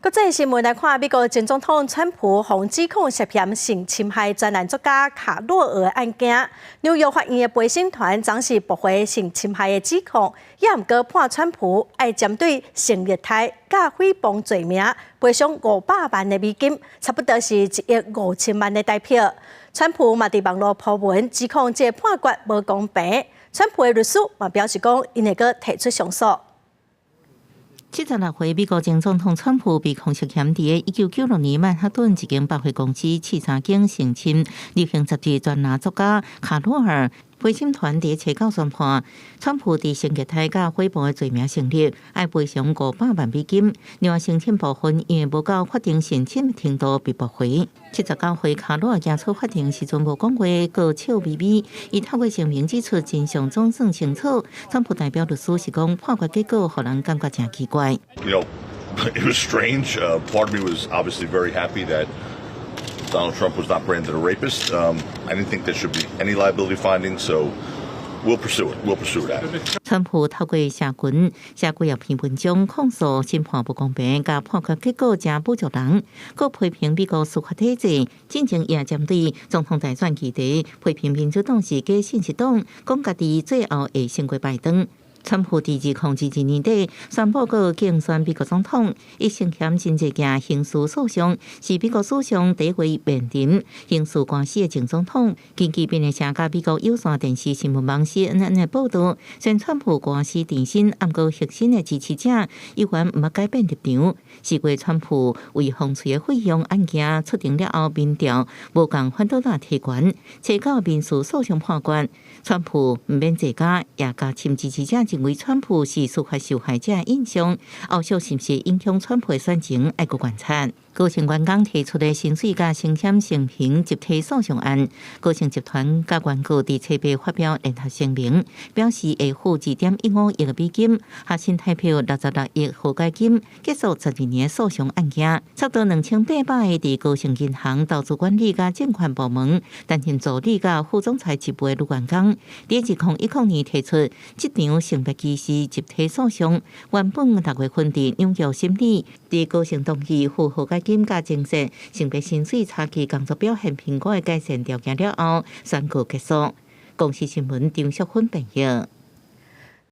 國際新聞來看，美國前總統川普予指控涉嫌性侵害專欄作家卡洛爾的案件，紐約法院的陪審團昨時駁回性侵害的指控，也毋過判川普愛針對性虐待佮誹謗罪名賠償500萬的美金，差不多是1億5千萬的台票。川普嘛佇網路鋪文指控這個判決無公平，川普的律師嘛表示講，𪜶會閣提出上訴。76歲美國前總統川普被控涉嫌佇1996年曼哈頓一間百貨公司試衫間性侵流行雜誌專欄作家卡羅爾。陪審團佇初九宣判，川普佇性虐待佮誹謗的罪名成立，愛賠償500萬美金。另外，性侵部分因為無到法定審訊程度被駁回。79歲卡羅爾行出法庭時陣無講話，閣笑眯眯。伊透過聲明指出真相總算清楚。川普代表律師是講判決結果予人感覺誠奇怪。 It was strange. Part of me was obviously very happy that Donald Trump was not branded a rapist. I didn't think there should be any liability findings, so we'll pursue it. We'll pursue that. 川普透過社群寫幾頁篇文章控訴審判不公平，佮判決結果誠侮辱人，閣批評美國司法體制。進前也針對總統大選議題批評民主黨是假信息黨，講家己最後會勝過拜登。川普佇2022年底宣布閣競選美國總統，伊涉嫌真濟件刑事訴訟，是美國史上第一位面臨刑事官司的前總統。根據彭博社佮美國有線電視新聞網 CNN 的報導，雖然川普官司纏身，毋過核心的支持者猶原毋捌改變立場。4月川普為風吹的費用案件出庭了後，民調無仝反對黨提懸，初九民事訴訟判決，川普毋免坐監，也加深支持者認為川普是司法受害者的印象，後續是毋是影響川普的選情，愛閣觀察。高盛員工提出的薪水佮升遷承平集體訴訟案，高盛集團佮原告佇初八發表聯合聲明，表示會付2.15億美金，合新台票66億和解金，結束12年訴訟案件。差不多2800個佇高盛銀行投資管理佮證券部門擔任助理佮副總裁職務的女員工，佇2010年提出這場性別歧視集體訴訟，原本6月份佇紐約審理，佇高盛同意付和解金佮增設性別薪水差距工作表現評估的改善條件了後，宣告結束。公視新聞張淑芬編譯。